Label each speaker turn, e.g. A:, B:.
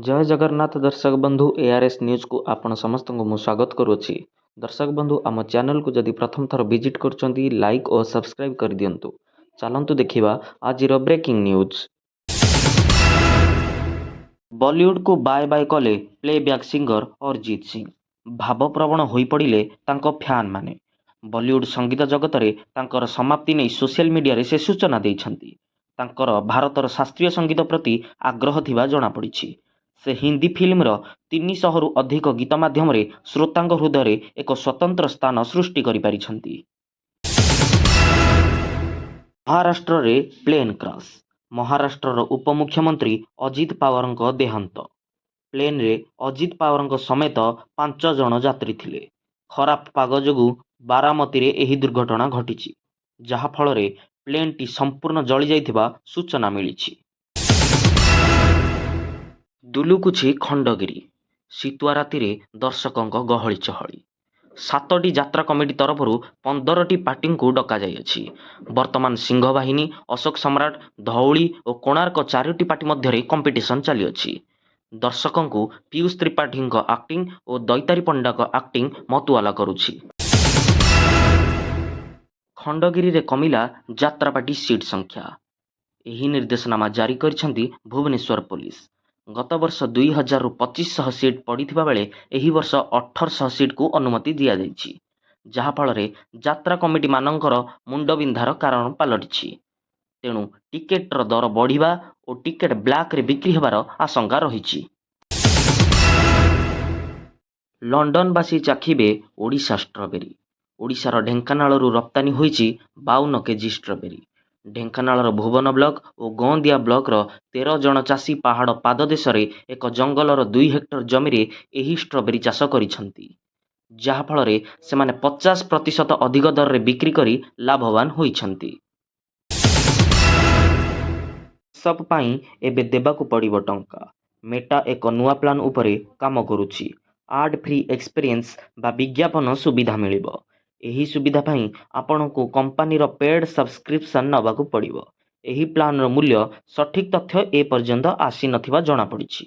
A: ଜୟ ଜଗନ୍ନାଥ ଦର୍ଶକ ବନ୍ଧୁ, ଏଆର୍ଏସ୍ ନ୍ୟୁଜ୍କୁ ଆପଣ ସମସ୍ତଙ୍କୁ ମୁଁ ସ୍ୱାଗତ କରୁଅଛି। ଦର୍ଶକ ବନ୍ଧୁ, ଆମ ଚ୍ୟାନେଲକୁ ଯଦି ପ୍ରଥମ ଥର ଭିଜିଟ୍ କରୁଛନ୍ତି, ଲାଇକ୍ ଓ ସବସ୍କ୍ରାଇବ୍ କରିଦିଅନ୍ତୁ। ଚାଲନ୍ତୁ ଦେଖିବା ଆଜିର ବ୍ରେକିଂ ନ୍ୟୁଜ୍। ବଲିଉଡକୁ ବାଏ ବାଏ କଲେ ପ୍ଲେବ୍ୟାକ୍ ସିଙ୍ଗର ଅରିଜିତ ସିଂ। ଭାବପ୍ରବଣ ହୋଇପଡ଼ିଲେ ତାଙ୍କ ଫ୍ୟାନ୍ମାନେ। ବଲିଉଡ ସଙ୍ଗୀତ ଜଗତରେ ତାଙ୍କର ସମାପ୍ତି ନେଇ ସୋସିଆଲ ମିଡିଆରେ ସେ ସୂଚନା ଦେଇଛନ୍ତି। ତାଙ୍କର ଭାରତର ଶାସ୍ତ୍ରୀୟ ସଙ୍ଗୀତ ପ୍ରତି ଆଗ୍ରହ ଥିବା ଜଣାପଡ଼ିଛି। ସେ ହିନ୍ଦୀ ଫିଲ୍ମର 300ରୁ ଅଧିକ ଗୀତ ମାଧ୍ୟମରେ ଶ୍ରୋତାଙ୍କ ହୃଦୟରେ ଏକ ସ୍ୱତନ୍ତ୍ର ସ୍ଥାନ ସୃଷ୍ଟି କରିପାରିଛନ୍ତି। ମହାରାଷ୍ଟ୍ରରେ ପ୍ଲେନ୍ କ୍ରାସ୍। ମହାରାଷ୍ଟ୍ରର ଉପମୁଖ୍ୟମନ୍ତ୍ରୀ ଅଜିତ ପାୱାରଙ୍କ ଦେହାନ୍ତ। ପ୍ଲେନ୍ରେ ଅଜିତ ପାୱାରଙ୍କ ସମେତ ପାଞ୍ଚ ଜଣ ଯାତ୍ରୀ ଥିଲେ। ଖରାପ ପାଗ ଯୋଗୁଁ ବାରାମତୀରେ ଏହି ଦୁର୍ଘଟଣା ଘଟିଛି, ଯାହାଫଳରେ ପ୍ଲେନ୍ଟି ସମ୍ପୂର୍ଣ୍ଣ ଜଳିଯାଇଥିବା ସୂଚନା ମିଳିଛି। ଦୁଲୁକୁଛି ଖଣ୍ଡଗିରି। ଶୀତୁଆ ରାତିରେ ଦର୍ଶକଙ୍କ ଗହଳି ଚହଳି। ସାତଟି ଯାତ୍ରା କମିଟି ତରଫରୁ 15ଟି ପାର୍ଟିଙ୍କୁ ଡକାଯାଇଅଛି। ବର୍ତ୍ତମାନ ସିଂହବାହିନୀ, ଅଶୋକ ସମ୍ରାଟ, ଧଉଳି ଓ କୋଣାର୍କ ଚାରୋଟି ପାର୍ଟି ମଧ୍ୟରେ କମ୍ପିଟିସନ ଚାଲିଅଛି। ଦର୍ଶକଙ୍କୁ ପୀୟୂଷ ତ୍ରିପାଠୀଙ୍କ ଆକ୍ଟିଂ ଓ ଦୈତାରୀ ପଣ୍ଡାଙ୍କ ଆକ୍ଟିଂ ମତୁଆଲା କରୁଛି। ଖଣ୍ଡଗିରିରେ କମିଲା ଯାତ୍ରାପାର୍ଟି ସିଟ୍ ସଂଖ୍ୟା। ଏହି ନିର୍ଦ୍ଦେଶନାମା ଜାରି କରିଛନ୍ତି ଭୁବନେଶ୍ୱର ପୋଲିସ। ଗତବର୍ଷ 2000ରୁ 2500 ସିଟ୍ ପଡ଼ିଥିବା ବେଳେ ଏହି ବର୍ଷ 1800 ସିଟ୍କୁ ଅନୁମତି ଦିଆଯାଇଛି, ଯାହାଫଳରେ ଯାତ୍ରା କମିଟିମାନଙ୍କର ମୁଣ୍ଡବିନ୍ଧାର କାରଣ ପାଲଟିଛି। ତେଣୁ ଟିକେଟର ଦର ବଢ଼ିବା ଓ ଟିକେଟ ବ୍ଲାକ୍‌ରେ ବିକ୍ରି ହେବାର ଆଶଙ୍କା ରହିଛି। ଲଣ୍ଡନବାସୀ ଚାଖିବେ ଓଡ଼ିଶା ଷ୍ଟ୍ରବେରୀ। ଓଡ଼ିଶାର ଢେଙ୍କାନାଳରୁ ରପ୍ତାନୀ ହୋଇଛି 52 କେଜି ଷ୍ଟ୍ରବେରୀ। ଢେଙ୍କାନାଳର ଭୁବନ ବ୍ଲକ ଓ ଗଁଦିଆ ବ୍ଲକର 13 ଜଣ ଚାଷୀ ପାହାଡ଼ ପାଦଦେଶରେ ଏକ ଜଙ୍ଗଲର 2 ହେକ୍ଟର ଜମିରେ ଏହି ଷ୍ଟ୍ରବେରୀ ଚାଷ କରିଛନ୍ତି, ଯାହାଫଳରେ ସେମାନେ 50% ଅଧିକ ଦରରେ ବିକ୍ରି କରି ଲାଭବାନ ହୋଇଛନ୍ତି। ହ୍ୱାଟ୍ସଆପ୍ ପାଇଁ ଏବେ ଦେବାକୁ ପଡ଼ିବ ଟଙ୍କା। ମେଟା ଏକ ନୂଆ ପ୍ଲାନ୍ ଉପରେ କାମ କରୁଛି। ଆଡ୍ ଫ୍ରି ଏକ୍ସପେରିଏନ୍ସ ବା ବିଜ୍ଞାପନ ସୁବିଧା ମିଳିବ। ଏହି ସୁବିଧା ପାଇଁ ଆପଣଙ୍କୁ କମ୍ପାନୀର ପେଡ୍ ସବସ୍କ୍ରିପସନ୍ ନେବାକୁ ପଡ଼ିବ। ଏହି ପ୍ଲାନ୍ର ମୂଲ୍ୟ ସଠିକ୍ ତଥ୍ୟ ଏପର୍ଯ୍ୟନ୍ତ ଆସିନଥିବା ଜଣାପଡ଼ିଛି।